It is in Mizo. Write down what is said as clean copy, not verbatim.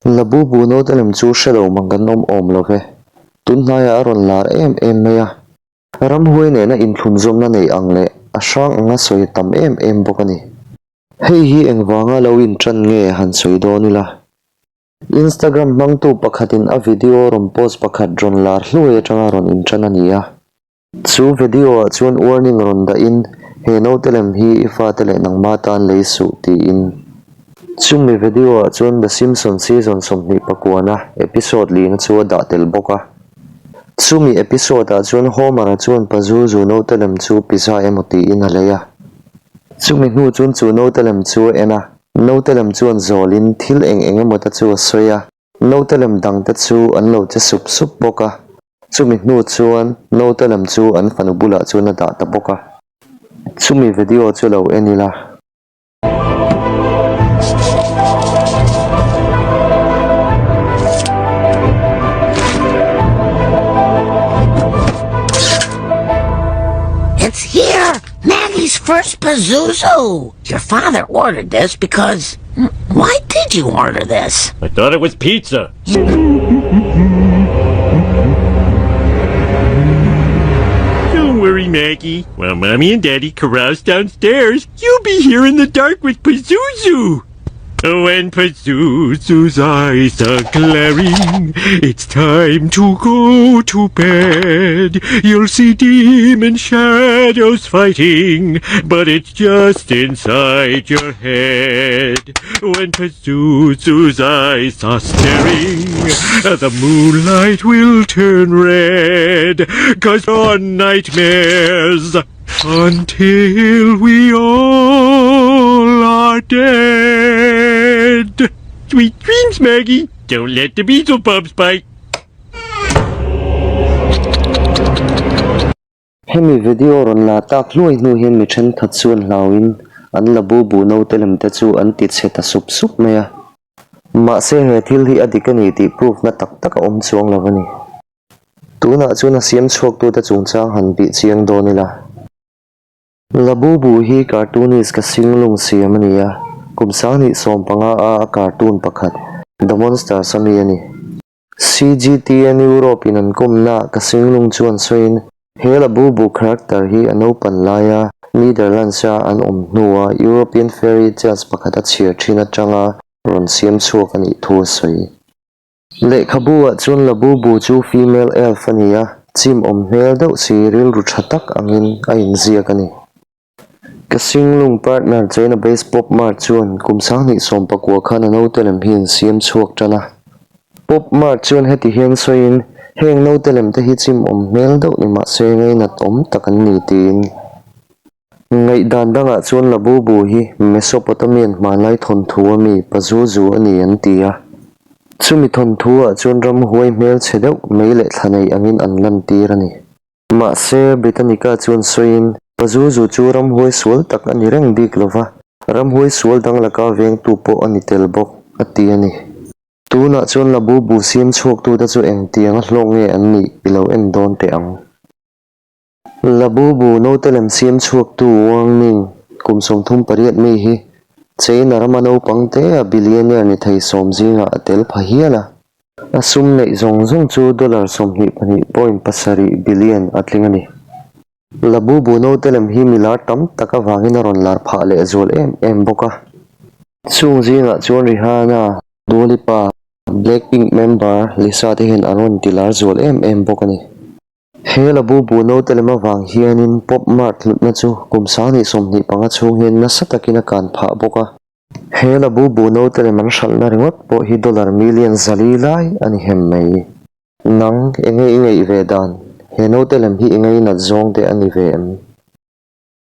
Labubu naute lem chu hre lo mang kan awm awm lo ve. Tun hnaiah a rawn lar em em mai a. Ramhuai nena inthlunzawmna nei ang leh a hrang anga sawi tam em em bawk a ni. Hei hi engvanga lo inṭan nge han sawi dawn ila? Instagram hmangtu pakhatin a video rawn post pakhat rawn lar hluai aṭanga rawn inṭan a ni a. Chu video ah chuan warning rawn dahin, He naute lem hi i fate leh nangma tan lei suh, tiin. Chumi video ah chuan The Simpsons season 20 pakuana episode lina chu a dah tel bawk a. Chumi episode ah chuan Homer-a chuan Pazuzu naute lem chu pizza emaw tiin a lei a. Chumi hnu chuan chu naute lem chu a en a, naute lem chuan zawlin thil eng eng emaw te chu a sawi a. Naute lem dangte chu an lo che sup sup bawk a, chumi hnu chuan naute lem chu an fanu bulah chuan a dah ta bawk a. Chumi video chu lo en ila. It's here! Maggie's first Pazuzu! Your father ordered this because... Why did you order this? I thought it was pizza. Don't worry, Maggie. While Mommy and Daddy carouse downstairs, you'll be here in the dark with Pazuzu. When Pazuzu's eyes are glaring, it's time to go to bed. You'll see demon shadows fighting, but it's just inside your head. When Pazuzu's eyes are staring, the moonlight will turn red. Cause your nightmares until we all are dead. Sweet dreams, Maggie. Don't let the Beelzebubs bite. Hemi video rawn la tak hluai hnu hian mi thenkhat chuan hlauin an la bu bu naute lem te chu an ti chhe ta sup sup mai a. Mahse he thil hi a dik a ni tih proof na tak tak a awm chuang lo a ni. Tunah chuan a siam chhuaktute chungchang han bih chiang dawn ila. Labubu hi cartoonist ka singlung siam a ni a, kum 2015 a a cartoon pakhat The Monsters a mi a ni. CGTN Europe in an kawmnaah ka singlung chuan sawiin he Labubu character hi a naupan laia Netherlands a an awm hnua European fairy tales pakhat a chhiar thin atanga rawn siam chhuak a nih thu a sawi. Lehkhabu ah chuan Labubu chu female elf a ni a, chim awm hmel deuh si rilru tha tak angin a inziak a ni. Ka Singlung partner China based Pop Mart chuan kum 2019 khan a naute lem hi an siam chhuak tan a. Pop Mart chuan heti hian sawiin, heng naute lem te hi chim awm hmel deuh ni mahse ngainat awm tak an ni tiin. Ngaihdan dangah chuan Labubu hi Mesopotamian hmanlai thawnthu a mi Pazuzu a ni an ti a. Chumi thawnthu ah chuan ramhuai hmelchhe deuh mei leh thla nei angin an lantir a ni. Mahse, Britannica chuan sawiin, Pazuzu chu ramhuai sual tak a ni reng bik lova, ramhuai sual dang laka vengtu pawh a ni tel bawk, a ti a ni. Tunah chuan Labubu siam chhuaktute chu engtianga hlawk nge an nih i lo en dawn teh ang. Labubu naute lem siam chhuaktu Wang Ming, kum 38 mi hi China rama naupang te a billionaire ni thei sawm zingah a tel pha hial a. A sum neih zawng zawng chu dollar 22.7 billion a tling a ni. Labubu naute lem hi mi lar tam tak avangin a rawn lar phah leh zual em em bawk a. Chung zingah chuan Rihanna, Dua Lipa, Blackpink member Lisa te hian an rawn ti lar zual em em bawk a ni. He Labubu naute lem avang hianin Pop Mart hlutna chu kum 2025 chhung hian nasa takin a kan phah bawk a. He Labubu naute lem an hralhna ringawt pawh hi dollar million zali lai a ni hem mai. Nang, enge i ngaih ve dan? He naute lem hi i ngainat zawng te a ni ve em?